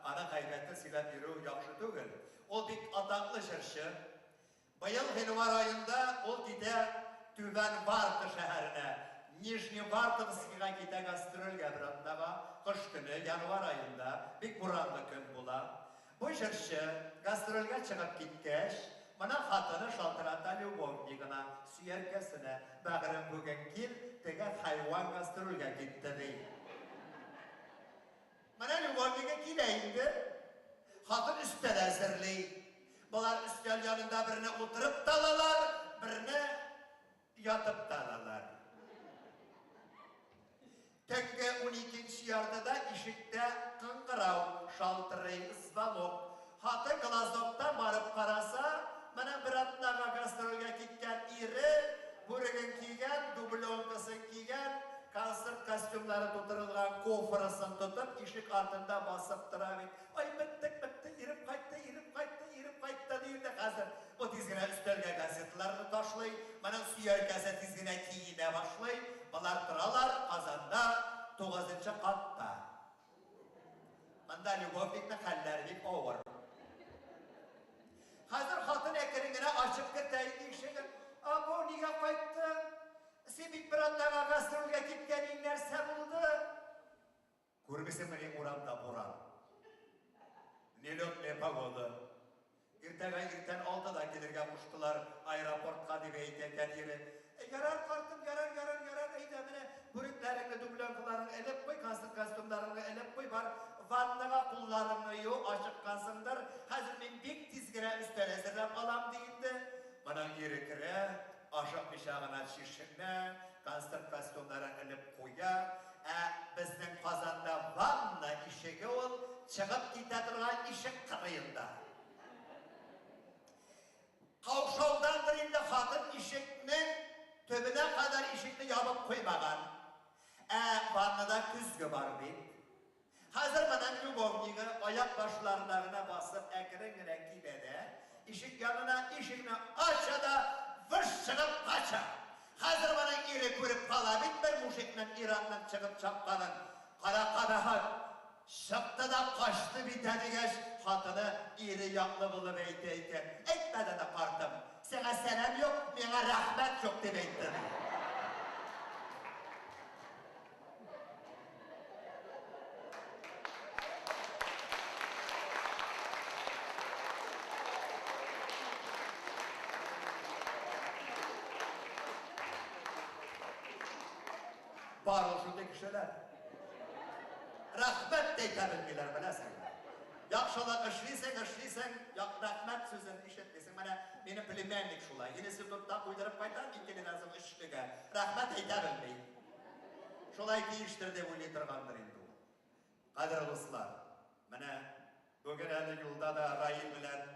аның гайбәтен сөйләп йөрү яхшы түгел. Ул бик атаклы җырчы. Быел гыйнвар аенда ул китә Түбән Варта шәһәренә, Нижневартовскига китә гастрольгә бер атнага, кыш көне, январь аенда, бик буранлы көн була. Бу җырчы гастрольгә чыгып киткәч, моның хатыны шалтырата любовнигына, сөяркәсенә, Бәгърем, бүген кил, теге хайван гастрольгә китте, ди. Менә любовнигы килә инде. Хатын өстәл әзерли. Болар өстәл янында берне утырып та алалар, берне ятып та алалар. Төнге уникенче яртыда ишектә кыңгырау шалтырый, звонок. Хатын глазоктан барып караса, менә бер атнага гастрольгә киткән ире, бүреген кигән, дубленкасын кигән, концерт костюмнары тутырылган кофрысын тотып, ишек артында басып тора бит. Ай, беттек, бетте, ирем кайтты, ирем кайтты, ирем кайтты, ди инде хәзер. Бу тиз генә өстәлгә газеталарны ташлый, моның сөяркәсе тиз генә киенә башлый. Болар торалар Казанда тугызынчы катта. Монда любовникның хәлләре бик авыр. Хәзер хатын әкрен генә ачып кертә инде ишеген. Абу, нигә кайттың? Син бит бер атнага гастрольгә киткән идең, нәрсә булды? Күрмисеңмени, урамда буран. Нелетная погода. Иртәгә иртән алтыда килергә куштылар аэропортка, дип әйтә икән ире. Ярар, картым, ярар, ярар, ярар, әйдә, менә бүрекләреңне, дубленкаларыңны элеп куй, концерт костюмнарыңны элеп куй, бар, ваннага кулларыңны ю, ачыккансыңдыр, хәзер мин бик тиз генә өстәл әзерләп алам, ди инде. Моның ире керә, ашыкмыйча гына чишенә, концерт костюмнарын элеп куя. Ә безнең Казанда ванна ишеге ул чыгып китә торган ишек кырыенда. Каушаудандыр инде хатын ишекнең төбенә кадәр ишекне ябып куймаган. Ә ваннада көзге бар бит. Хәзер моның любовнигы аяк башларына гына басып әкрен генә килә дә, ишек янына, ишекне ача да, выш чыгып кача. Хәзер моның ире күреп кала бит бер мужикның ир-атның чыгып чапканын. Кара кабахәт! Чыкты да качты бит ә, дигәч, хатыны ире яклы булып әйтә икән, Әйтмәде дә, картым, сиңа сәлам юк, миңа рәхмәт юк, дип әйтте, ди. Бар ул шундый кешеләр. Рәхмәт тә әйтә белмиләр, беләсеңме? Яхшылык эшлисең, эшлисең, рәхмәт сүзен ишетмисең. Менә минем племянник шулай. Институтта куйдырып кайта, икеледән соң өчлегә. Рәхмәт әйтә белми. Шулай тиештер дип уйлый торгандыр инде ул. Кадерле дуслар, менә бүген әле юлда да Раил белән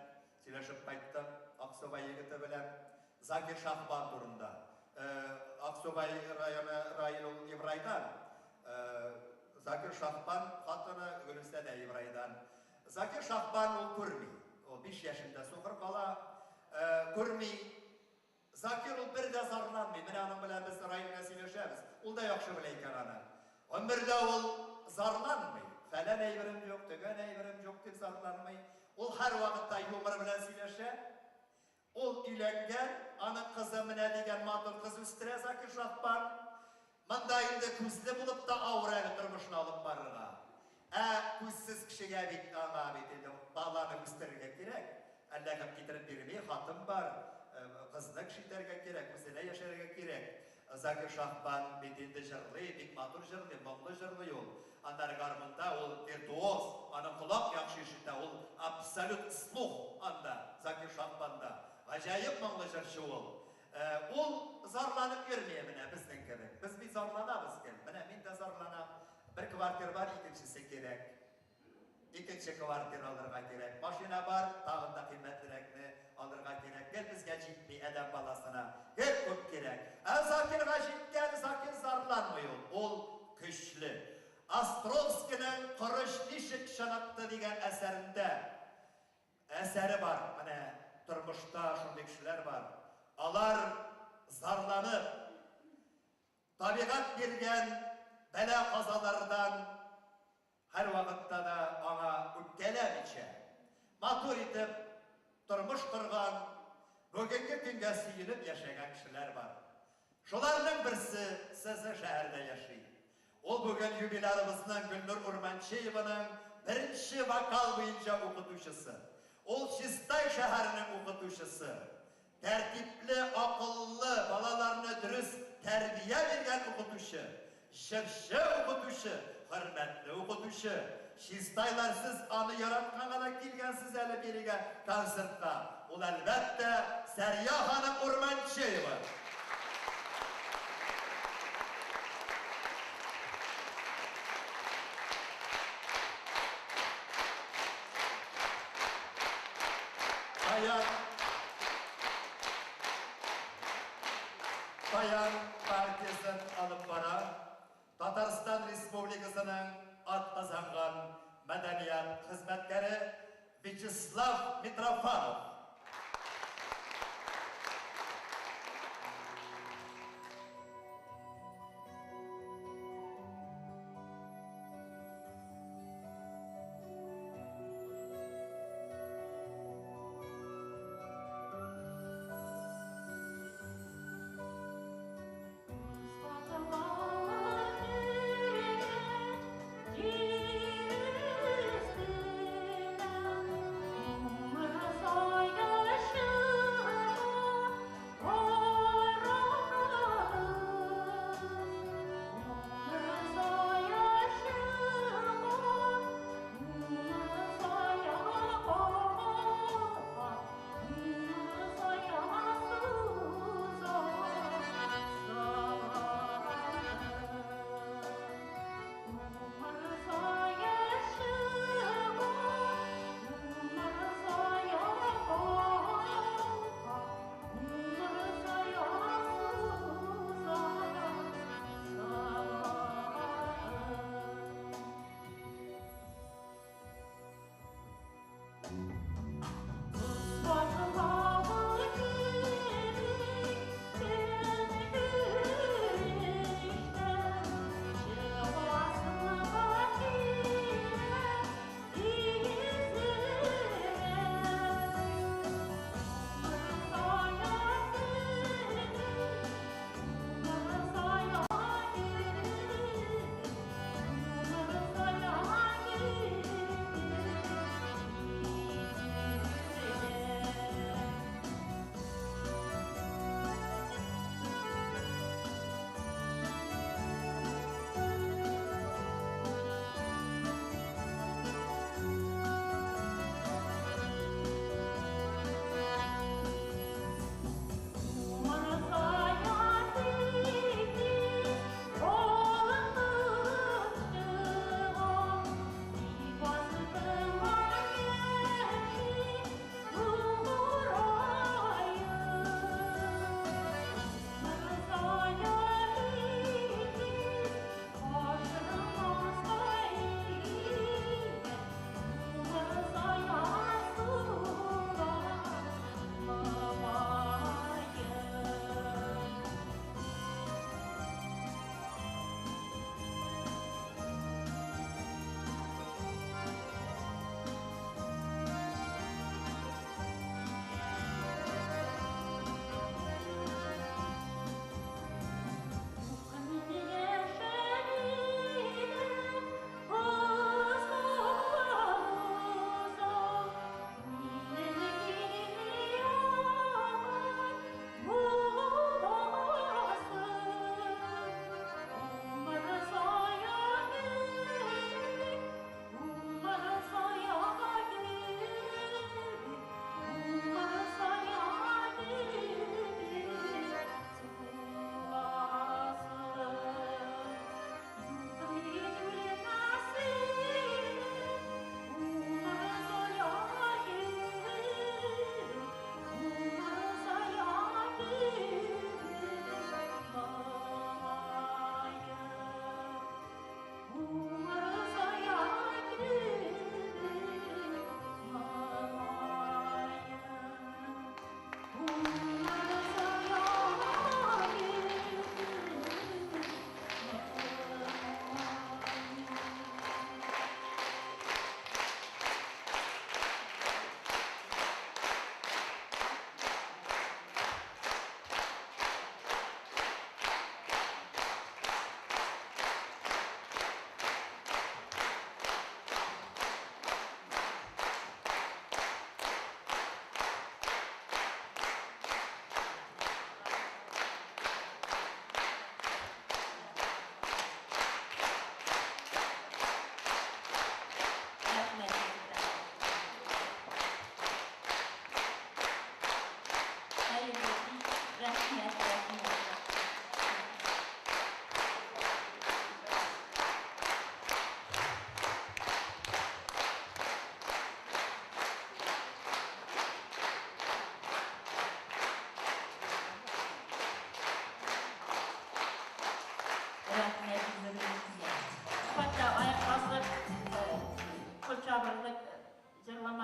сөйләшеп кайттык, Аксубай егете белән, Закир Шаһбан турында. Аксубай районы Раил ул Ибрайдан, Закир Шаһбан хатыны Гөлүсә дә Ибрайдан. Закир Шаһбан ул күрми. Ул 5 яшендә сукыр кала, күрми. Закир ул бер дә зарланмый, менә аның белән без Раил белән сөйләшәбез, ул да яхшы белә икән аны. Гомердә ул зарланмый, фәлән әйберем юк, төгән әйберем юк дип зарланмый. Ул һәрвакытта юмор белән сөйләшә. Ул өйләнгән, аның кызы менә дигән матур кыз үстерә Закир Шаһбан. Монда инде күзле булып та авыр әле тормышны алып барырга. Ә күзсез кешегә бит аңа бит инде баланы үстерергә кирәк. Әллә кем китереп бирми, хатын бар, кызны кеше итәргә кирәк, үзенә яшәргә кирәк. Закир Шаһбан бит инде җырлый, бик матур җырлый, моңлы җырлый ул. Аннары гармунда ул виртуоз, аның колак яхшы ишетә, ул абсолют слух анда, Закир Шаһбанда. Гаҗәеп моңлы җырчы ул. Ул зарланып йөрми менә безнең кебек. Без бит зарланабыз гел. Менә мин дә зарланам. Бер квартир бар, икенчесе кирәк. Икенче квартир алырга кирәк. Машина бар, тагын да кыйммәтлерәкне алырга кирәк. Гел безгә җитми адәм баласына. Гел күп кирәк. Ә Закирга җиткән, Закир зарланмый ул. Ул көчле. Островскийның Корыч ничек чыныкты дигән әсәрендә Әсәре бар, менә тормышта шундый кешеләр бар, алар зарланып, табигать биргән бәла-казалардан һәрвакытта да аңа матур итеп тормыш корган, бүгенге көнгә сөенеп яшәгән кешеләр бар. Шуларның берсе сезнең шәһәрдә яши. Ул бүген юбилярыбызның Гөлнур Урманчееваның беренче вокал буенча укытучысы. Ул Чистай шәһәренең укытучысы. Тәртипле, акыллы, балаларны дөрес тәрбия биргән укытучы, җырчы укытучы, хөрмәтле укытучы. Чистайлар, сез аны яратканга да килгәнсез әле бирегә концертка. Ул, әлбәттә, Сәрия ханым Урманчеева. Баян Баян партиясен алып бара Татарстан Республикасының атказанган мәдәният хезмәткәре Вячеслав Митрофанов. Җир өстенә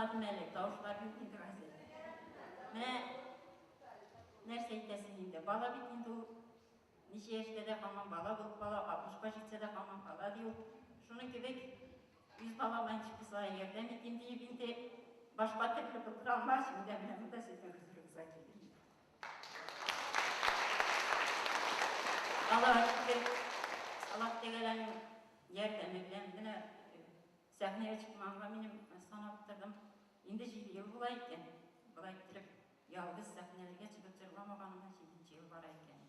Чыкмадым әле, тавышлар юк инде хәзер. Менә нәрсә әйтәсең инде, бала бит инде ул ничә яшьтә дә һаман бала булып кала, алтмышка җитсә дә һаман бала ди ул. Шуның кебек үз балама ничек булса да ярдәм итим диеп инде башка төрле булдыра алмагач, мин дә менә монда сезнең хозурыгызга килдем. Аллаһка шөкер, Аллаһ Тәгаләнең ярдәме белән менә сәхнәгә чыкмаганга минем санап утырдым. Инде җиде ел була икән. Болай иттереп ялгыз сәхнәләргә чыгып җырламаганыма җиденче ел бара икән.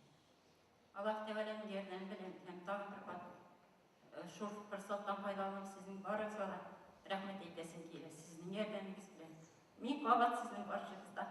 Аллаһ Тәгаләнең ярдәме белән һәм тагын бер кат шул форсаттан файдаланып сезнең барыгызга да рәхмәт әйтәсем килә. Сезнең ярдәмегез белән мин кабат сезнең каршыгызда.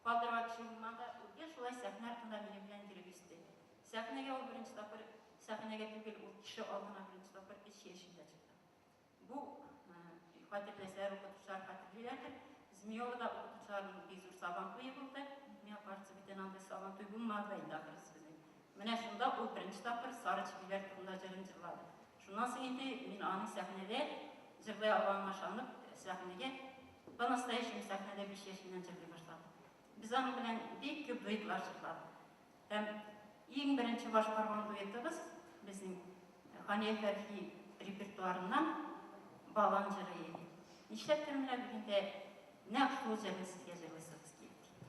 Калдырга кеше булмады, ул гел шулай сәхнә артында минем белән йөреп үсте. Сәхнәгә ул беренче тапкыр, сәхнәгә түгел, ул кеше алдына беренче тапкыр өч яшендә чыкты. Бу, хәтерләсәләр, укытучылар хәтерлиләрдер, Змеевода укытучыларның бик зур сабан туе булды. Миңа кажется, бүтән андый сабан туй булмады да инде ахрысы безнең. Менә шунда ул беренче тапкыр Сары чебиләр турында җырын җырлады. Шуннан соң инде мин аның сәхнәдә җырлый алуына ышанып, сәхнәгә, по-настоящему сәхнәдә биш яшеннән җырлый башладым. Без аның белән бик күп дуэтлар җырладык. Һәм иң беренче башкарган дуэтыбыз безнең Хания Фәрхи репертуарыннан Балан җыры иде. Нишләптер менә бүген дә нәкъ шул җырны сезгә җырлыйсыбыз килеп китте.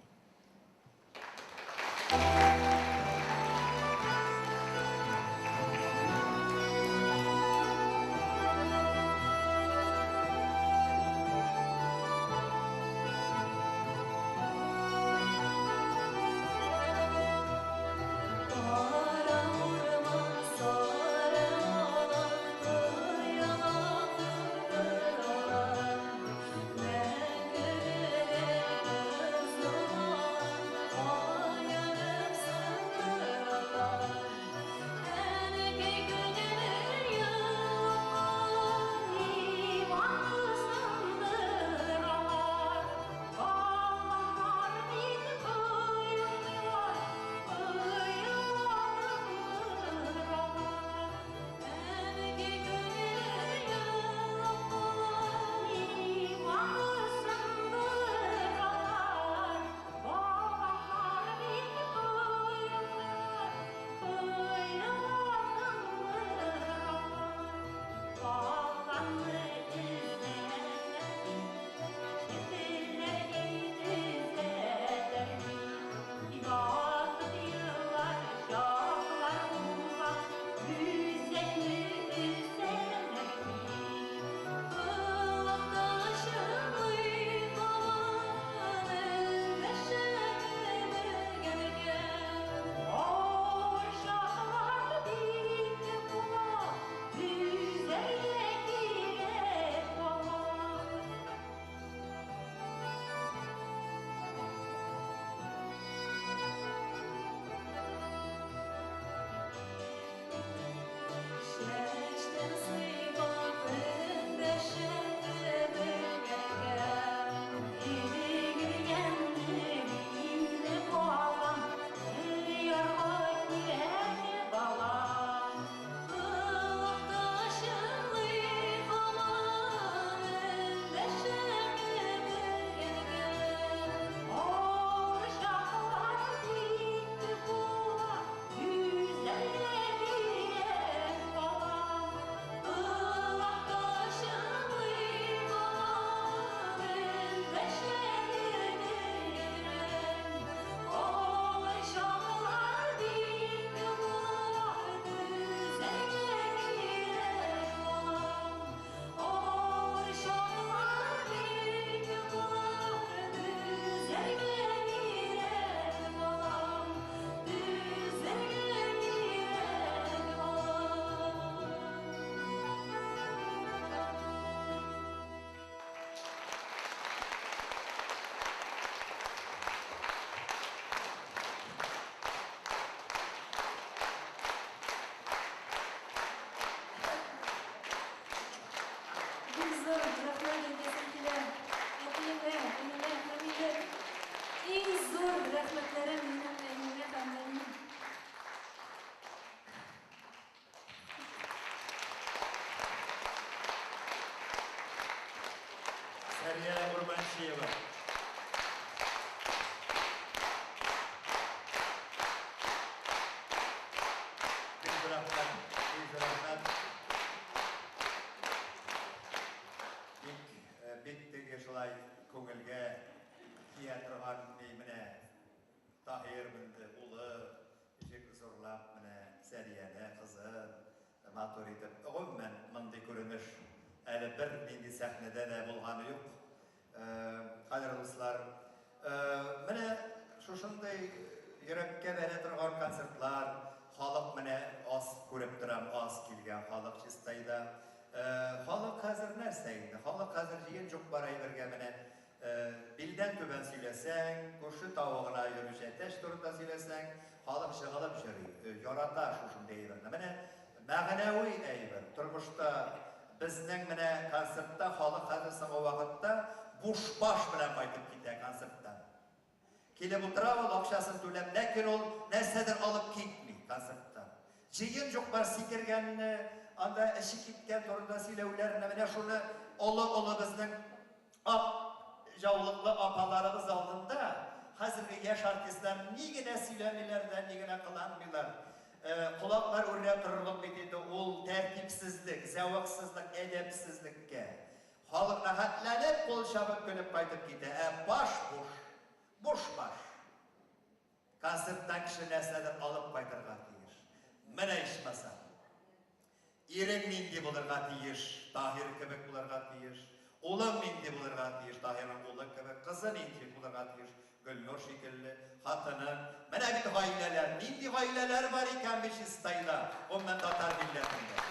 Бик зур рәхмәт әйтәсем килә. Әтиемә, әниемә һәм инде иң зур рәхмәтләрем минем әниемә һәм әнием. Сәрия Урманчиева. Бик зур рәхмәт, бик зур рәхмәт. Бик, бик теге шулай күңелгә тия торган ни менә Таһир менде, улы, ничек зурлап менә Сәрияне, кызын матур итеп. Гомумән, мондый күренеш әле бернинди сәхнәдә дә булганы юк. Кадерле дуслар, менә шушындый йөрәккә бәрә торган концертлар, халык менә аз күреп торам, аз килгән халык Чистайда. Халык хәзер нәрсә инде? Халык хәзер җыен юк бар әйбергә менә билдән түбән сөйләсәң, күрше тавыгына йөрүче әтәч турында сөйләсәң, халык жыгылып йөри, ярата шушындый әйберне. Менә мәгънәви әйбер. Тормышта безнең менә концертта халык хәзер соңгы вакытта Буш баш белән кайтып китә концерттан. Килеп утыра ул, акчасын түләп, ләкин ул нәрсәдер алып китми концерттан. Җыен юк бар сикергәнне, анда эче киткән турында сөйләүләрне, менә шуны олы-олы безнең ак җаулыклы апаларыбыз алдында хәзерге яшь артистлар ни генә сөйләмиләр дә, ни генә кыланмыйлар. Колаклар үрә торырлык бит инде ул тәртипсезлек, зәвыксызлык, әдәпсезлеккә. Халык рәхәтләнеп кул чабып көлеп кайтып китә, ә баш буш. Буш баш. Концерттан кеше нәрсәдер алып кайтырга тиеш. Менә ичмасам. Ирең нинди булырга тиеш, Таһир кебек булырга тиеш. Улың нинди булырга тиеш, Таһирның улы кебек. Кызы нинди булырга тиеш, Гөлнур шикелле. Хатының. Менә бит гаиләләр. Нинди гаиләләр бар икән бит Чистайда, гомумән татар милләтендә.